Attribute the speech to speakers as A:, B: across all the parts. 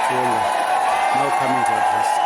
A: Chiwenga now coming to address.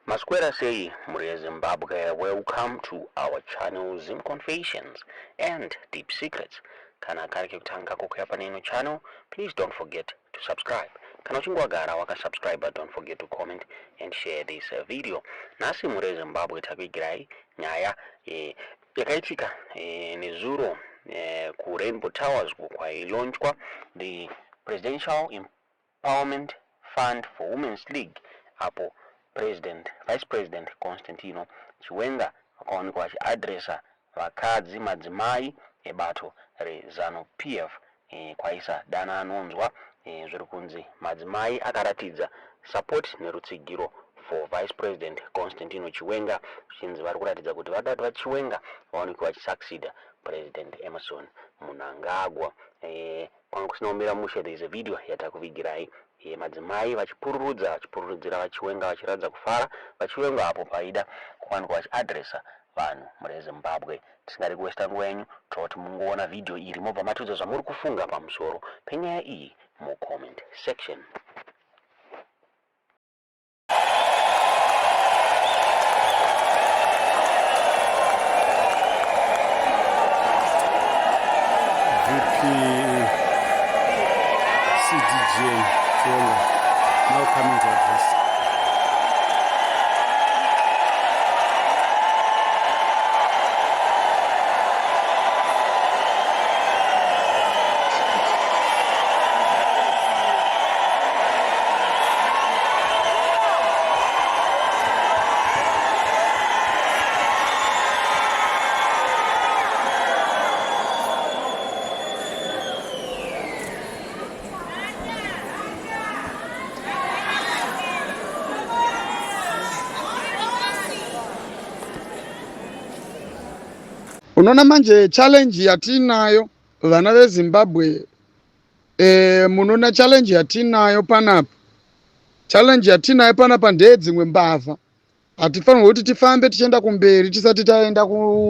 B: Maswera sei mhuri yeZimbabwe, welcome to our channel Zim Confessions and Deep Secrets. Kana kari kekutanga kukuya pane ino channel, please don't forget to subscribe. Kana uchinge wagara wakasubscribe, don't forget to comment and share this video. Nhasi mhuri yeZimbabwe takuigirai nyaya eh, yakaitika eh, nezuro eh, kuRainbow Towers kwailaunchwa the Presidential Empowerment Fund for Women's League apo President, Vice President Constantino Chiwenga vakaonekwa vachiadresa vakadzi, madzimai ebato reZanu PF eh, kwaisa dana anonzwa eh, zviri kunzi madzimai akaratidza support nerutsigiro for Vice President Constantino Chiwenga zvichinzi vari kuratidza kuti vada kuti VaChiwenga vaonekwe vachisucceeda President Emmerson Mnangagwa. Eh, kwanga kusina kumira mushe, there is a video yatakuvigirai yemadzimai vachipururudza vachipururudzira VaChiwenga vachiratidza kufara VaChiwenga apo paida kuwanikwa vachiadresa vanhu mune Zimbabwe. Tisingadi kuwesta nguva yenyu, toda kuti mungoona video iri mobva matiudza zvamuri kufunga pamusoro penyaya iyi mucomment section.
A: VP CDJ Chiwenga now coming to address.
C: Unoona manje challenge yatiinayo vana veZimbabwe e, munoona challenge yatiinayo panapa. Challenge yatiinayo panapa ndeyedzimwe mbavha. Hatifanirwe kuti tifambe tichienda kumberi tisati taenda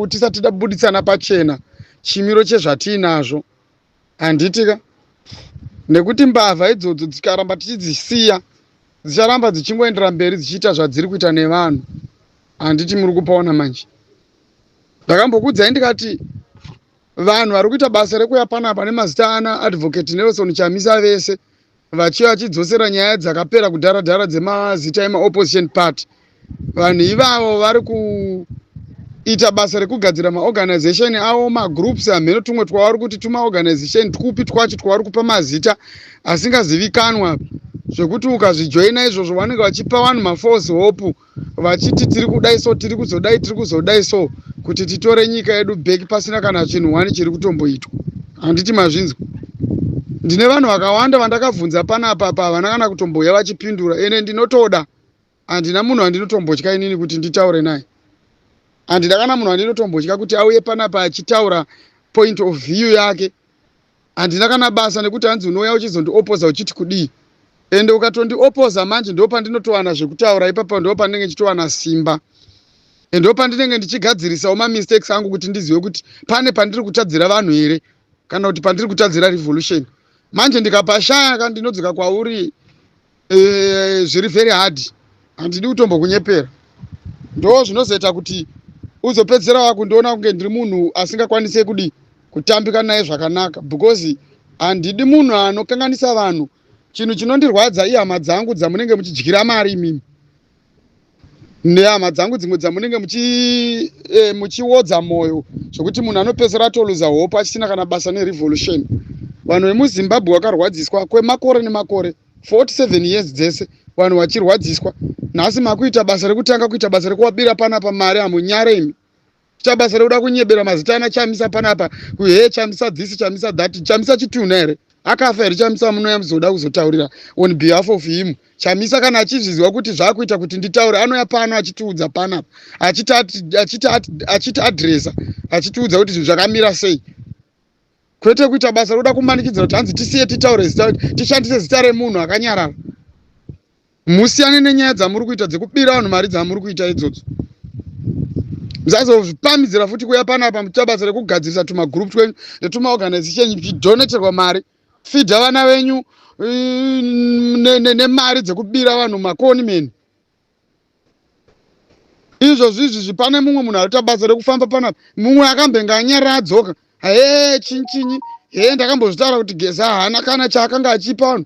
C: tisati tabuditsana pachena chimiro chezvatiinazvo. Handiti ka? Nekuti mbavha idzodzo dzikaramba tichidzisiya dzicharamba dzichingoendera mberi dzichiita zvadziri kuita nevanhu. Handiti muri kupaona manje? Ndakambokuudzai ndikati vanhu vari kuita basa rekuya panapa nemazita ana Advocate Nelson Chamisa vese vachiva vachidzosera nyaya dzakapera kudhara dhara dzemazita emaopposition party. Vanhu ivavo vari kuita basa rekugadzira maorganization avo, magroups hameno tumwe twavari kuti tumaorganization twupi twacho twavari kupa mazita asingazivikanwa, zvekuti ukazvijoina izvozvo vanenge vachipa vanhu mafalse hope vachiti tiri kudai so, tiri kuzodai, tiri kuzodai so kuti titore nyika yedu back pasina kana chinhu one chiri kutomboitwa. Handiti mazvinzwa? Ndine vanhu vakawanda vandakabvunza panapa apa havana kana kutombouya vachipindura, ende ndinotoda, handina munhu wandinotombotya inini kuti nditaure naye. Handina kana munhu wandinotombotya kuti auye panapa achitaura point of view yake. Handina kana basa nekuti hanzi unouya uchizondiopoza uchiti kudii, ende ukatondiopoza manje ndo pandinotowana zvekutaura ipapa, ndo pandinenge ndichitowana simba, ende ndo pandinenge ndichigadzirisawo mamistakes angu kuti ndizive kuti pane pandiri kutadzira vanhu here kana kuti pandiri kutadzira revolution. Manje ndikapashaya ka ndinodzoka kwauri zviri very hard, handidi kutombokunyepera. Ndo zvinozoita kuti uzopedzisira wakundiona kunge ndiri munhu asingakwanise kudii kutambika naye zvakanaka, because handidi munhu anokanganisa vanhu. Chinhu chinondirwadza ihama dzangu dzamunenge muchidyira mari imimi, nehama dzangu dzimwe dzamunenge muchiodza mwoyo zvekuti munhu anopedzisira atoluza hope achisina kana basa nerevolution. Vanhu vemuZimbabwe vakarwadziswa kwemakore nemakore, 47 years dzese vanhu vachirwadziswa. Nhasi makuita basa rekutanga kuita basa rekuwabira panapa mari, hamunyare imi. Chita basa rekuda kunyebera mazita ana Chamisa panapa. He Chamisa this, Chamisa that. Chamisa chitunha here? Akafa here Chamisa munouya muzoda kuzotaurira on behalf of him. Chamisa kana achizviziva kuti zvakuita kuti nditaure anouya pano achitiudza panapa. Achiti achiti achiti addressa achitiudza kuti zvinhu zvakamira sei. Kwete kuita basa rekuda kumanikidzira kuti hanzi tisiye titaure zita tishandise zita remunhu akanyarara. Musiyane nenyaya dzamuri kuita dzekubira vanhu mari dzamuri kuita idzodzo. Musazozvipamhidzira futi kuuya panapa muchiita basa rekugadzirisa tumagroup twenyu netumaorganization muchidoneterwa mari. Fidha vana venyu nemari dzekubira vanhu makoni meni. Izvozvi izvi pane mumwe munhu arikuita basa rekufamba panapa, mumwe akambenge anyarara adzoka. Hee chinchinyi hee ndakambozvitaura kuti Geza haana kana chaakanga achipa vanhu,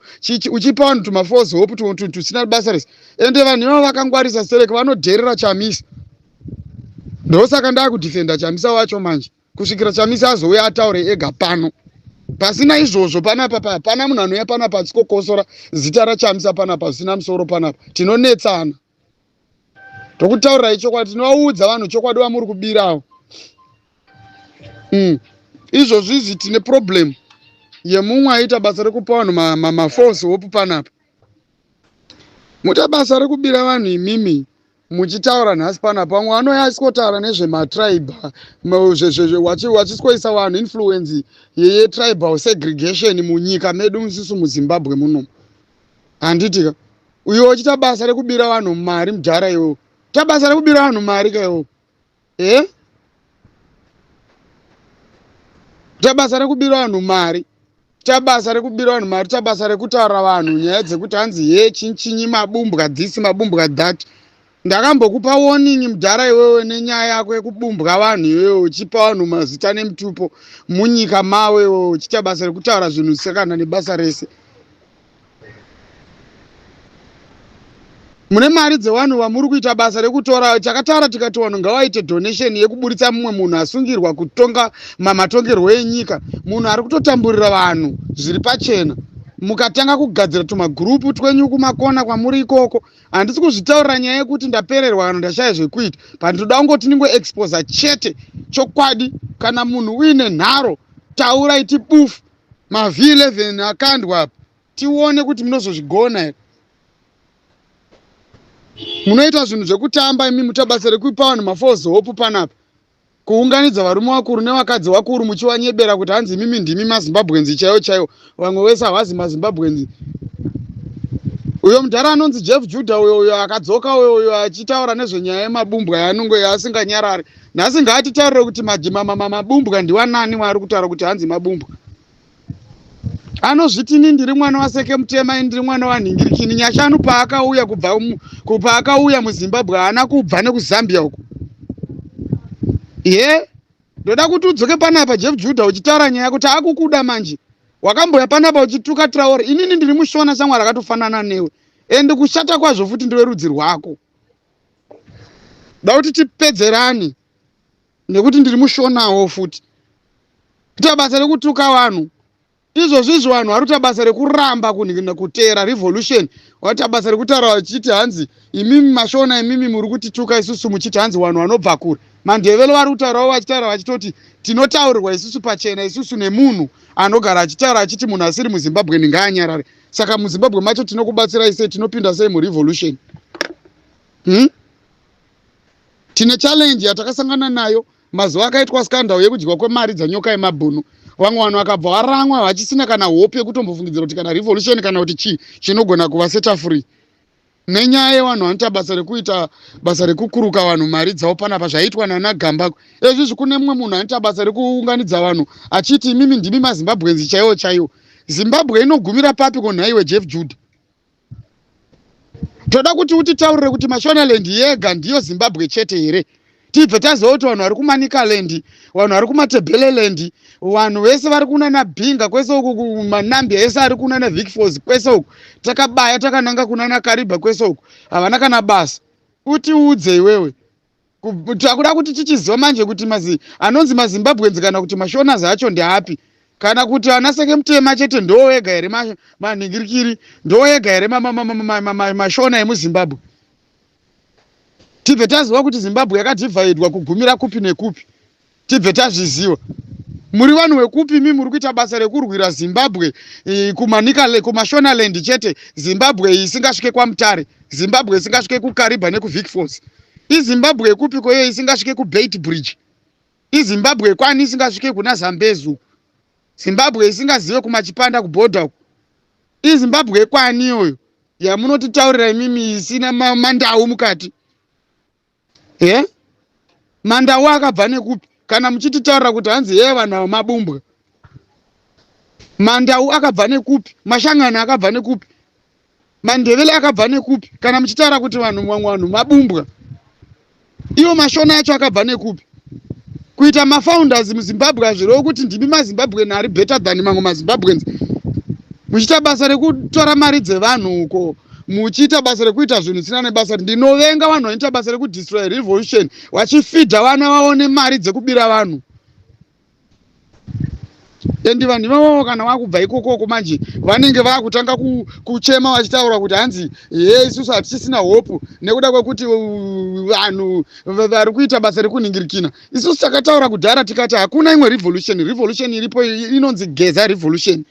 C: uchipa vanhu tumafalse hope tusina basa rese. Ende vanhu ivavo vakangwarisa stereki vanodherera Chamisa. Ndosaka ndakudefenda Chamisa wacho manje kusvikira Chamisa azouya ataure ega pano. Pasina izvozvo panapa hapana munhu anouya panapa achikokosora zita raChamisa panapa zvisina musoro panapa. Tinonetsana. Tokutaurirai chokwadi, tinovaudza vanhu chokwadi vamuri kubirawo. Izvozvi izvi tine problem yemumwe aita basa rekupa vanhu mafalse hope panapa. Muta basa rekubira vanhu imimi muchitaura nhasi panapa, vamwe vanouya achisikotaura nezvematribe, vachisikoisa vanhu influence yetribal segregation munyika medu isusu muZimbabwe muno. Handiti ka? Uyo uchiita basa rekubira vanhu mari mudhara iwewe. Uchiita basa rekubira vanhu mari ka iwewe. Eh? Uchiita basa rekubira vanhu mari. Uchiita basa rekubira vanhu mari, uchiita basa rekutaura vanhu nyaya dzekuti hanzi he chinchinyi mabumbwa this mabumbwa that. Ndakambokupa warning mudhara iwewe nenyaya yako yekubumbwa vanhu iwewe uchipa vanhu mazita nemutupo munyika mawe iwewe uchiita basa rekutaura zvinhu zvisakana nebasa rese. Mune mari dzevanhu vamuri kuita basa rekutora. Takataura tikati vanhu ngavaite donation yekuburitsa mumwe munhu asungirwa kutonga matongerwo enyika, munhu ari kutotamburira vanhu zviri pachena. Mukatanga kugadzira tumagurupu twenyu kumakona kwamuri ikoko, handisi kuzvitaurira nyaya yekuti ndapererwa kana ndashaya zvekuita, but ndoda kungoti ndingoexposa chete chokwadi. Kana munhu uine nharo, taura iti bufu maV11 akandwa apa, tione kuti munozozvigona here. Munoita zvinhu zvekutamba imi, muita basa rekupa vanhu mafalse hope panapa, kuunganidza varume vakuru nevakadzi vakuru muchivanyebera kuti hanzi imimi ndimi maZimbabweans chaiwo chaiwo, vamwe vese havazi maZimbabweans. Uyo mudhara anonzi Jeff Judah uyo, uyo akadzoka uyo, uyo achitaura nezvenyaya yemabumbwa yaanonge yaasinganyarari nhasi, ngaatitaurire kuti mabumbwa ndiwanani waari kutaura kuti hanzi mabumbwa. Anozviti ini ndiri mwana waSeke Mutema, ini ndiri mwana waNhingirikini Nyashanu. Paakauya kubva paakauya muZimbabwe haana kubva nekuZambia uko. Ye ndoda kuti udzoke panapa Jeff Judah uchitaura nyaya kuti akukuda manje. Wakamboya panapa uchituka Traore. Inini ndiri muShona shamwari akatofanana newe, ende kushata kwazvo futi ndiwe rudzi rwako. Da kuti tipedzerane nekuti ndiri muShonawo futi. Kuita basa rekutuka vanhu izvozvo izvi, vanhu vari kuita basa rekuramba kuteera revolution, vaita basa rekutaura vachiti hanzi imimi maShona imimi muri kutituka isusu muchiti hanzi vanhu vanobva kure. MaNdevele vari kutaurawo vachitaura vachitoti tinotaurirwa isusu pachena isusu nemunhu anogara achitaura achiti munhu asiri muZimbabwe ngaanyarare. Saka muZimbabwe macho tinokubatsirai sei? Tinopinda sei murevolution? Tine challenge yatakasangana nayo mazuva akaitwa scandal yekudyiwa kwemari dzanyoka yemabhunu. Vamwe vanhu vakabva varamwa vachisina kana hope yekutombofungidzira kuti kana revolution kana kuti chii chinogona kuvaseta free nenyaya yevanhu vanoita basa rekuita basa rekukuruka vanhu mari dzavo panapa zvaiitwa nana Gambakwe. Ezvizvi kune mumwe munhu anoita basa rekuunganidza vanhu achiti imimi ndimi maZimbabweans chaiwo chaiwo. Zimbabwe inogumira papi konhaiwe Jeff Judah? Toda kuti utitaurire kuti Mashonaland yega ndiyo Zimbabwe chete here, tibve taziva kuti vanhu vari kuManicaland, vanhu vari kuMatebeleland, vanhu vese vari kunana Binga kwese uku, kumanambia ese ari kunana Vic Falls kwese uku, takabaya takananga kunana Kariba kwese uku, havana kana basa. Utiudze iwewe, takuda kuti tichiziva manje kuti mazi anonzi maZimbabweans kana kuti maShonas acho ndeapi, kana kuti ana Seke Mutema chete ndo wega here, manhingirikiri ndo wega here maShona emuZimbabwe? Tibve taziva kuti Zimbabwe yakadhivhaidwa kugumira kupi nekupi. Tibve tazviziva. Muri vanhu vekupi imi muri kuita basa rekurwira Zimbabwe eh, kuManicaland, kuMashonaland chete, Zimbabwe isingasvike kwaMutare, Zimbabwe isingasvike kuKariba nekuVic Falls. IZimbabwe yekupiko iyoyo isingasvike kuBeitbridge? IZimbabwe yekwani isingasvike kuna Zambezi? Zimbabwe isingazive kuMachipanda kubhodha uko? IZimbabwe yekwani iyoyo yamunotitaurira imimi isina mandau mukati? Eh? Mandau akabva nekupi? Kana muchititaurira kuti hanzi heye vanhu ava mabumbwa. Mandau akabva nekupi? Mashangana akabva nekupi? Mandevele akabva nekupi? Kana muchitaura kuti vanhu vamwe vanhu mabumbwa. Iwo mashona acho akabva nekupi? Kuita mafounders muZimbabwe hazvirevo kuti ndimi maZimbabwean ari better than mamwe maZimbabweans. Muchiita basa rekutora mari dzevanhu uko muchiita basa rekuita zvinhu zvisina nebasa. Ndinovenga vanhu vanoita basa rekudestroy revolution vachifidha vana vavo nemari dzekubira vanhu. And vanhu ivavo kana vakubva ikokoko manje vanenge vakutanga kuchema vachitaura kuti hanzi ye isusu hatichisina hope nekuda kwekuti vanhu vari kuita basa rekunhingirikina. Isusu takataura kudhara tikati hakuna imwe revolution, revolution iripo inonzi Geza revolution.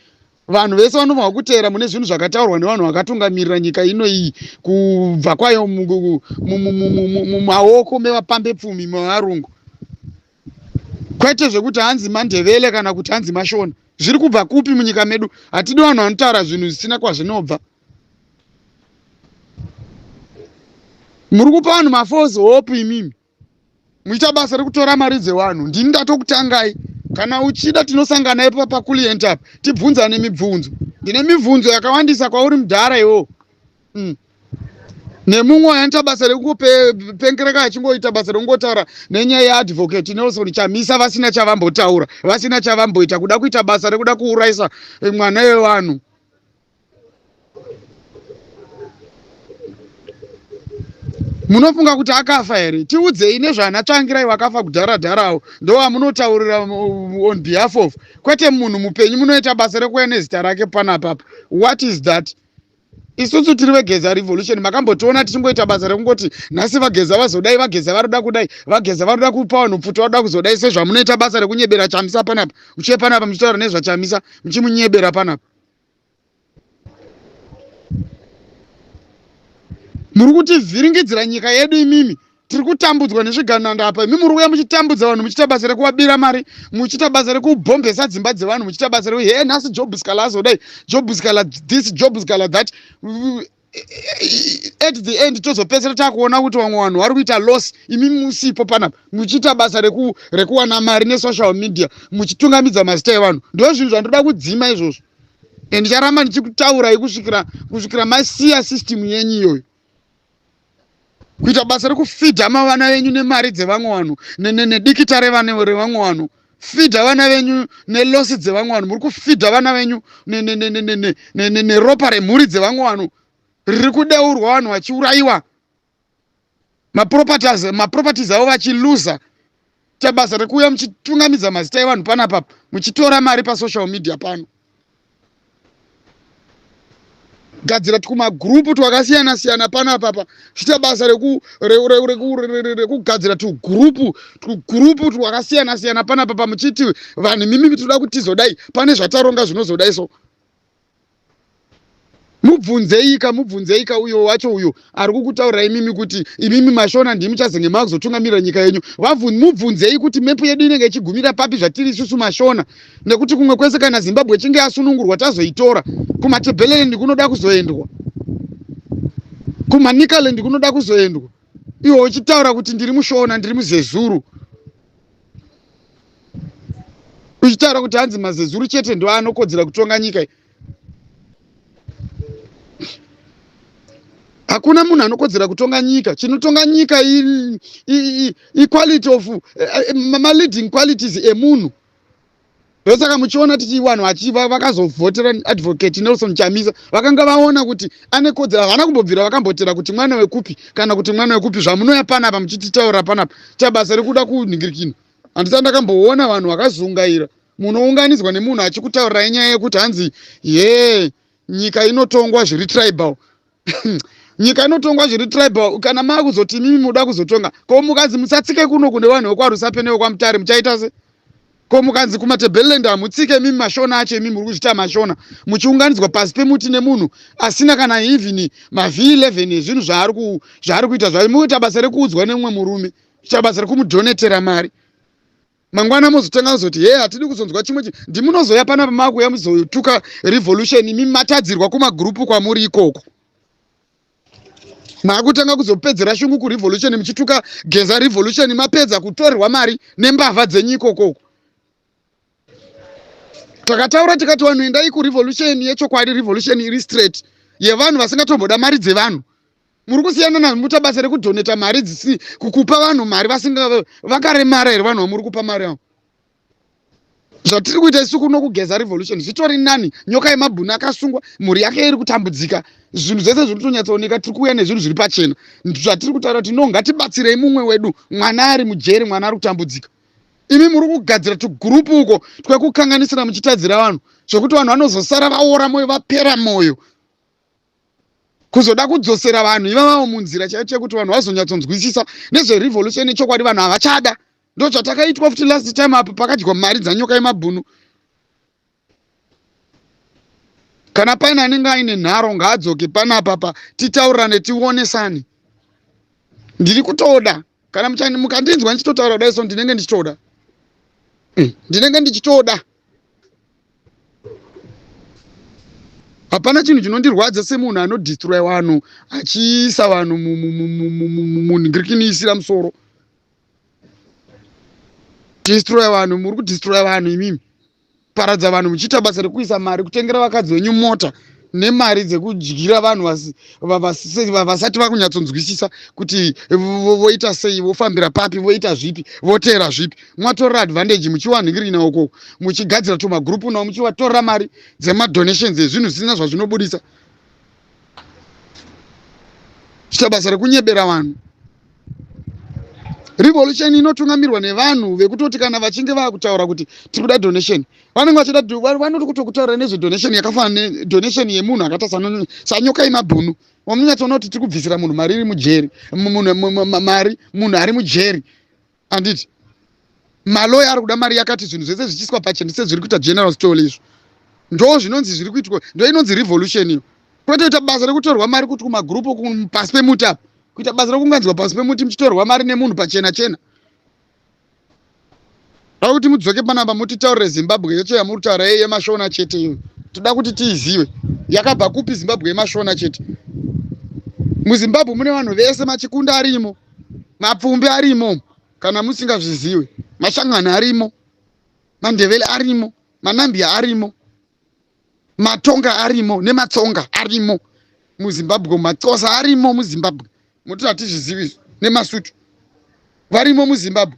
C: Vanhu vese vanofanirwa kuteera mune zvinhu zvakataurwa nevanhu vakatungamirira nyika ino iyi kubva kwayo mumaoko mevapambepfumi mevarungu, kwete zvekuti hanzi mandevele kana kuti hanzi mashona. Zviri kubva kupi munyika medu? Hatidi vanhu vanotaura zvinhu zvisina kwazvinobva. Muri kupa vanhu mafalse hope imimi muita basa rekutora mari dzevanhu. Ndini ndatokutangai. Kana uchida tinosangana ipo pakulient apa tibvunzane mibvunzo. Ndine mibvunzo yakawandisa kwauri mudhara iwowo. Nemumwe anoita basa rekungopengereka achingoita basa rekungotaura nenyaya yeadvocate Nelson Chamisa vasina chavambotaura, vasina chavamboita, kuda kuita basa rekuda kuurayisa mwana wevanhu. Munofunga kuti akafa here? Tiudzei nezvana Tsvangirai vakafa kudhara dharawo, ndovamunotaurira on behalf of, kwete munhu mupenyu. Munoita basa rekuuya nezita rake panapapa. What is that? Isusu tiri veGeza revolution, makambotiona tichingoita basa rekungoti nhasi vaGeza vazodai, vaGeza varoda kudai, vaGeza varoda kupa vanhu pfuti, varoda kuzodai, sezvamunoita basa rekunyebera Chamisa panapa, muchiuya panapa muchitaura nezvaChamisa muchimunyebera panapa. Muri kutivhiringidzira nyika yedu imimi. Tiri kutambudzwa nezvigananda apa, imi muri kuuya muchitambudza vanhu, muchiita basa rekuvabira mari, muchiita basa rekubhombesa dzimba dzevanhu, muchiita basa reku he nhasi Job Sikhala azodai, Job Sikhala this, Job Sikhala that. At the end tozopedzisira takuona kuti vamwe vanhu vari kuita loss, imi musipo panapa muchiita basa rekuwana mari nesocial media muchitungamidza mazita evanhu. Ndo zvinhu zvandoda kudzima izvozvo, and ndicharamba ndichikutaurai kusvikira masiya system yenyu iyoyo. Kuita basa rekufidha mavana venyu nemari dzevamwe vanhu, nedikita revamwe vanhu, fidha vana venyu nelosi dzevamwe vanhu. Muri kufidha vana venyu neropa remhuri dzevamwe vanhu riri kudeurwa, vanhu vachiurayiwa, maproperties avo vachiluza. Kuita basa rekuuya muchitungamidza mazita evanhu panapa muchitora mari pasocial media pano. Gadzira tumagurupu twakasiyana siyana panapa, chiita basa rekugadzira tugurupu twakasiyana siyana panapa, muchiti vanhu mimimi toda kuti tizodai, pane zvataronga zvinozodai. So mubvunzeika, mubvunzeika uyo wacho uyo ari kukutaurirai imimi kuti imimi mashona ndimi muchazenge makuzotungamirira nyika yenyu. Mubvunzei kuti mepu yedu inenge ichigumira papi zvatiri isusu mashona, nekuti kumwe kwese kana Zimbabwe ichinge yasunungurwa tazoitora, kuMatebeleland kunoda kuzoendwa, kuManicaland kunoda kuzoendwa, iwe uchitaura kuti ndiri mushona, ndiri muzezuru, uchitaura kuti hanzi mazezuru chete ndo anokodzera kutonga nyika. Hakuna munhu anokodzera kutonga nyika. Chinotonga nyika equality of ma-leading qualities emunhu. Ndosaka muchiona tichi vanhu vachiva vakazovhotera advocate Nelson Chamisa, vakanga vaona kuti ane kodzero. Havana kumbobvira vakambotera kuti mwana wekupi kana kuti mwana wekupi. Zvamunoya panapa muchititaura panapa chabasa rekuda kunhingirikina, handisati ndakamboona vanhu vakazungaira. Munounganidzwa nemunhu achikutaurirai nyaya yekuti hanzi ye nyika inotongwa zviri tribal. Nyika inotongwa zviri tribal. Kana maakuzoti imimi muda kuzotonga, ko mukanzi musatsike kuno kune vanhu vekwaRusape nevekwaMutare, muchaita se? Ko mukanzi kuMatebeleland hamutsike imimi mashona acho, imimi muri kuzviita mashona muchiunganidzwa pasi pemuti nemunhu asina kana even maV11 ezvinhu zvaari kuita zvayo, mukuita basa rekuudzwa nemumwe murume, kuita basa rekumudhonetera mari. Mangwana mozotanga kuzoti he, hatidi kuzonzwa chimwe chi ndimunozoya panapa makuuya muzotuka revolution. Imi matadzirwa kumagurupu kwamuri ikoko, maakutanga kuzopedzera shungu kurevolution muchituka Geza revolution, mapedza kutorerwa mari nembavha dzenyu ikokoko. Takataura tikati vanhu endai kurevolution yechokwadi, revolution iri straight, yevanhu vasingatomboda mari dzevanhu. Muri kusiyana nazvo, muita basa rekudhoneta mari dzisi kukupa vanhu mari vasinga vakaremara here vanhu vamuri kupa mari avo? Zvatiri kuita isu kuno kugeza revolution zvitori nani. Nyoka yemabhunu akasungwa, mhuri yake iri kutambudzika, zvinhu zvese zviri kutonyatsooneka. Tiri kuuya nezvinhu zviri pachena zvatiri kutaura kuti no, ngatibatsirei mumwe wedu, mwana ari mujeri, mwana ari kutambudzika. Imi muri kugadzira tugurupu uko twekukanganisira muchitadzira vanhu, zvekuti vanhu vanozosara vaora mwoyo, vapera mwoyo, kuzoda kudzosera vanhu ivavavo munzira chaiyo chekuti vanhu vazonyatsonzwisisa nezverevolution yechokwadi. Vanhu havachada. Ndo zvatakaitwa futi last time apo pakadyiwa mari dzanyoka yemabhunu. Kana paine anenge aine nharo, ngaadzoke panapa pa titaurirane, tionesane. Ndiri kutoda kana mukandinzwa ndichitotaura kudai so, ndinenge ndichitoda, ndinenge ndichitoda. Hapana chinhu chinondirwadza semunhu anodestroya vanhu, achiisa vanhu munhingirikinisira musoro. Destroya vanhu, muri kudestroya vanhu imimi, paradza vanhu muchiita basa rekuisa mari kutengera vakadzi venyu mota nemari dzekudyira vanhu vasati vakunyatsonzwisisa kuti voita sei, vofambira papi, voita zvipi, voteera zvipi. Mwatorera advantage muchiwanhingirina uko, muchigadzira tumagurupu nawo, muchivatorera mari dzemadonations ezvinhu zvisina zvazvinobudisa, chiita basa rekunyebera vanhu. Revolution inotungamirwa nevanhu vekutoti kana vachinge vaakutaura kuti tiri kuda donation, vanenge vachida, vanoti kutokutaura nezvedonation yakafanana nedonation yemunhu akaita sanyoka yemabhunu, wamunonyatsoona kuti tiri kubvisira munhu mari iri mujeri, mari munhu ari mujeri, handiti maloya ari kuda mari yakati, zvinhu zvese zvichiiswa pachena sezviri kuita General Stole. Izvo ndo zvinonzi zviri kuitwa, ndo inonzi revolution iyo, kwete kuita basa rekutorwa mari kuti kumagurupu pasi pemuti apa, kuita basa rekunganzwa pasi pemuti muchitorwa mari nemunhu pachena chena. Da kuti mudzoke panapa mutitaurire Zimbabwe yacho yamuri kutaura yei yemashona chete iyo. Toda kuti tiizive yakabva kupi Zimbabwe yemashona chete. MuZimbabwe mune vanhu vese, machikunda arimo, mapfumbi arimo, kana musingazviziwe, mashangani arimo, mandevele arimo, manambia arimo, matonga arimo, nematsonga arimo muZimbabwe, maxosa arimo muZimbabwe. Muti hatizvizivi? Nemasutu varimo muZimbabwe.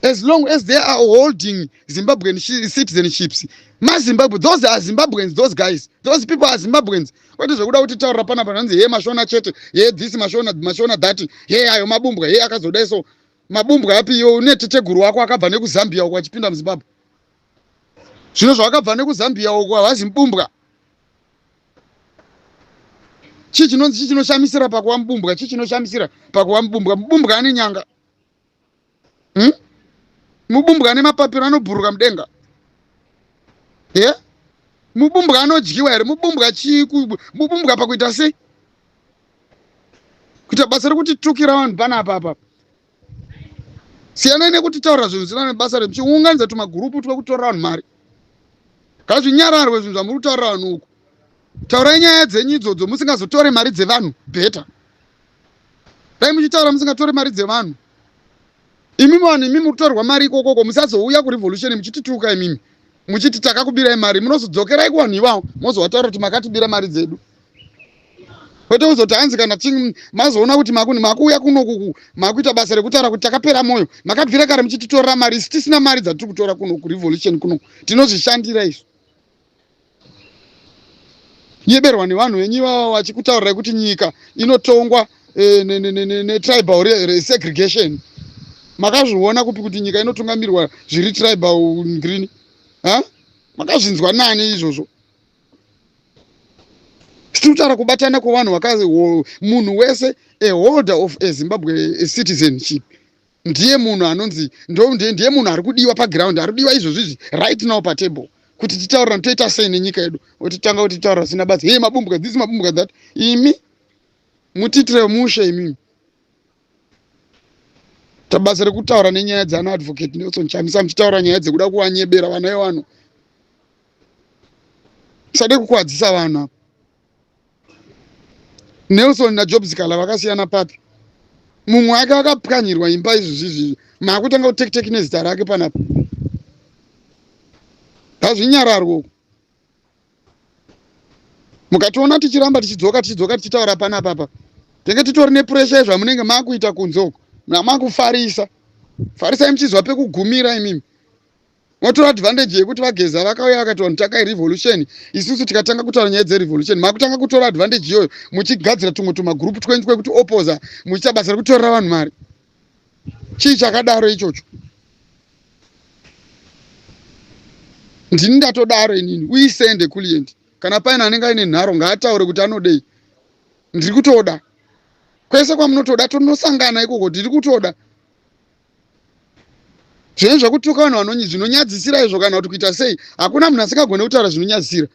C: As long as they are holding Zimbabwean citizenships, maZimbabwe, those are Zimbabweans. Those guys, those people are Zimbabweans, kwete zvekuda kuti taurira panapa zvanzi he mashona chete, he this mashona, mashona that, he ayo mabumbwa, he akazodai. So mabumbwa api iwe une teteguru wako akabva nekuZambia uko achipinda muZimbabwe? Zvino zvavakabva nekuZambia uko havazi mubumbwa? Chii chinonzi, chii chinoshamisira pakuva mubumbwa? Chii chinoshamisira pakuva mubumbwa? Mubumbwa ane nyanga, Mubumbwa ane mapapiro, anobhuruka mudenga ye yeah? Mubumbwa anodyiwa here? Mubumbwa chii? Mubumbwa pakuita sei? Kuita basa rekutitukira vanhu panapa apa. Siyanai nekutitaurira zvinhu zvisina nebasa, remuchiunganidza tumagurupu twekutorera vanhu mari. Ngazvinyararwe zvinhu zvamuri kutaurira vanhu uku. Taurai nyaya dzenyu idzodzo musingazotore mari dzevanhu. Better dai muchitaura musingatore mari dzevanhu. Imimi vanhu, imimi muri kutorerwa mari ikokoko, musazouya kurevolution muchitituka imimi muchiti takakubirai mari. Munozodzokerai kuvanhu ivavo mozovataura kuti makatibira mari dzedu, kwete kuzoti hanzi kana mazoona kuti makuuya kunoku makuita basa rekutaura kuti takapera mwoyo. Makabvira kare muchititorera mari, isi tisina mari dzatiri kutora kuno kurevolution kuno, tinozvishandira isu. Nyeberwa nevanhu venyu ivava vachikutaurirai kuti nyika inotongwa netribal segregation. Makazviona kupi kuti nyika inotungamirwa zviri tribal green? Ha, makazvinzwa nani izvozvo? Tiri kutaura kubatana kwevanhu vakazi munhu wese, a holder of a Zimbabwe citizenship, ndiye munhu anonzi ndiye munhu ari kudiwa paground, ari kudiwa izvozvo izvi right now patable kuti titaurirane toita sei nenyika yedu. Otitanga kuti titaura zvisina basa, "Hey, mabumbwa this, mabumbwa that." Imi mutiitire mushe imimi. Tabasa rekutaura nenyaya dzaana Advocate Nelson Chamisa, muchitaura nyaya dzekuda kuvanyebera vana vevanhu. Musade kukwadzisa vanhu apa. Nelson naJob Sikhala vakasiyana papi? Mumwe wake akapwanyirwa imba izvi zvizvi, maakutanga kutekiteki nezita rake panapa. Ngazvinyararwe uku. Mukationa tichiramba tichidzoka, tichidzoka, tichitaura panapa pa, tenge titori nepressure yezvamunenge makuita kunze uku. Makufarisa farisai muchizwa pekugumira. Imimi motora advantage yekuti vaGeza vakauya vakati vanhu takai revolution, isusu tikatanga kutaura nyaya dzerevolution, makutanga kutora advantage iyoyo muchigadzira tumwe tumagroup twenyu twekuti oposa, muchiita basa rekutorera vanhu mari. Chii chakadaro ichocho? Ndini ndatodaro inini. Uisende kulient. Kana paine anenge aine nharo, ngaataure kuti anodei. Ndiri kutoda kwese kwamunotoda, tonosangana ikoko. Ndiri kutoda zvinhu zvekutuka vanhu vanonyi zvinonyadzisira izvo kana kuti kuita sei. Hakuna munhu asingagone kutaura zvinonyadzisira.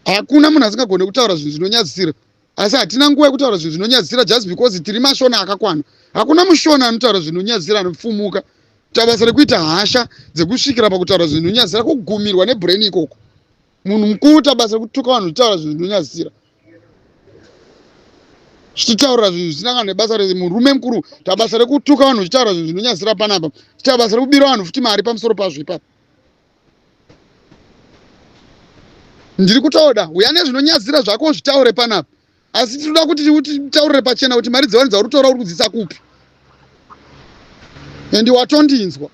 C: Hakuna munhu asingagone kutaura zvinhu zvinonyadzisira, asi hatina nguva yekutaura zvinhu zvinonyadzisira just because tiri mashona akakwana. Hakuna mushona anotaura zvinonyadzisira anopfumuka. Kuita basa rekuita hasha dzekusvikira pakutaura zvinhu zvinonyadzisira, kugumirwa nebrain ikoko. Munhu mukuru ta basa rekutuka vanhu, uchitaura zvinhu zvinonyadzisira, zvichitaurira zvinhu zvisina kana nebasa rese. Murume mukuru ta basa rekutuka vanhu, uchitaura zvinhu zvinonyadzisira panapa, uchitaura basa rekubira vanhu futi mari pamusoro pazvo ipapo. Ndiri kutoda uya nezvinonyadzisira zvako, zvitaure panapa, asi tinoda kuti utitaurire pachena kuti mari dzevanhu dzauri kutora uri kudzisa kupi. And watondinzwa.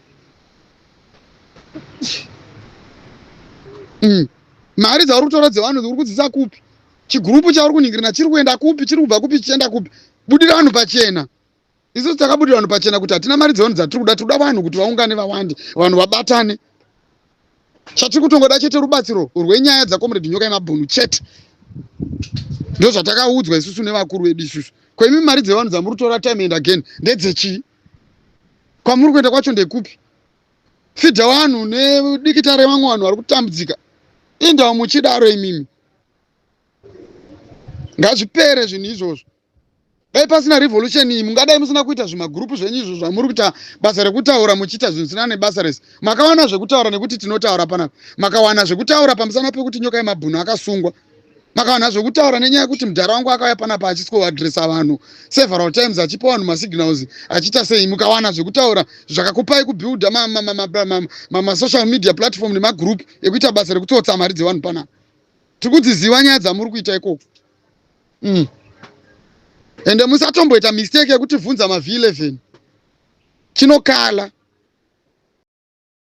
C: Mari dzauri kutora dzevanhu uri kudzisa kupi? Chigurupu chauri kuningirina chiri kuenda kupi? Chiri kubva kupi chichienda kupi? Budira vanhu pachena. Isusu takabudira vanhu pachena kuti hatina mari dzevanhu dzatiri kuda. Tiri kuda vanhu kuti vaungane, vawande, vanhu vabatane. Chatiri kutongoda chete rubatsiro rwenyaya dzaComrade Nyoka Yemabhunu chete. Ndo zvatakaudzwa isusu nevakuru vedu isusu. Koimi mari dzevanhu dzamuri kutora time and again ndedzechii? Kwamuri kuenda kwacho ndekupi? Fidha vanhu nedikita revamwe vanhu vari kutambudzika. Indawo muchidaro imimi, ngazvipere zvinhu izvozvo. Dai pasina revolution iyi, mungadai musina kuita zvimagurupu zvenyu izvo zvamuri kuita basa rekutaura muchiita zvinhu zvisina nebasa rese. Makawana zvekutaura nekuti tinotaura panapa. Makawana zvekutaura pamusana pekuti Nyoka Yemabhunu akasungwa. Makawana zvekutaura nenyaya yekuti mudhara wangu akauya panapa achisikoadresa vanhu several times, achipa vanhu masignals, achiita sei. Mukawana zvekutaura zvakakupai kubuilda masocial media platform nemagroup ekuita basa rekutsotsa mari dzevanhu panapa. Tiri kudziziva nyaya dzamuri kuita ikoko. Ende musatomboita mistake yekutivhunza maV11 chinokala.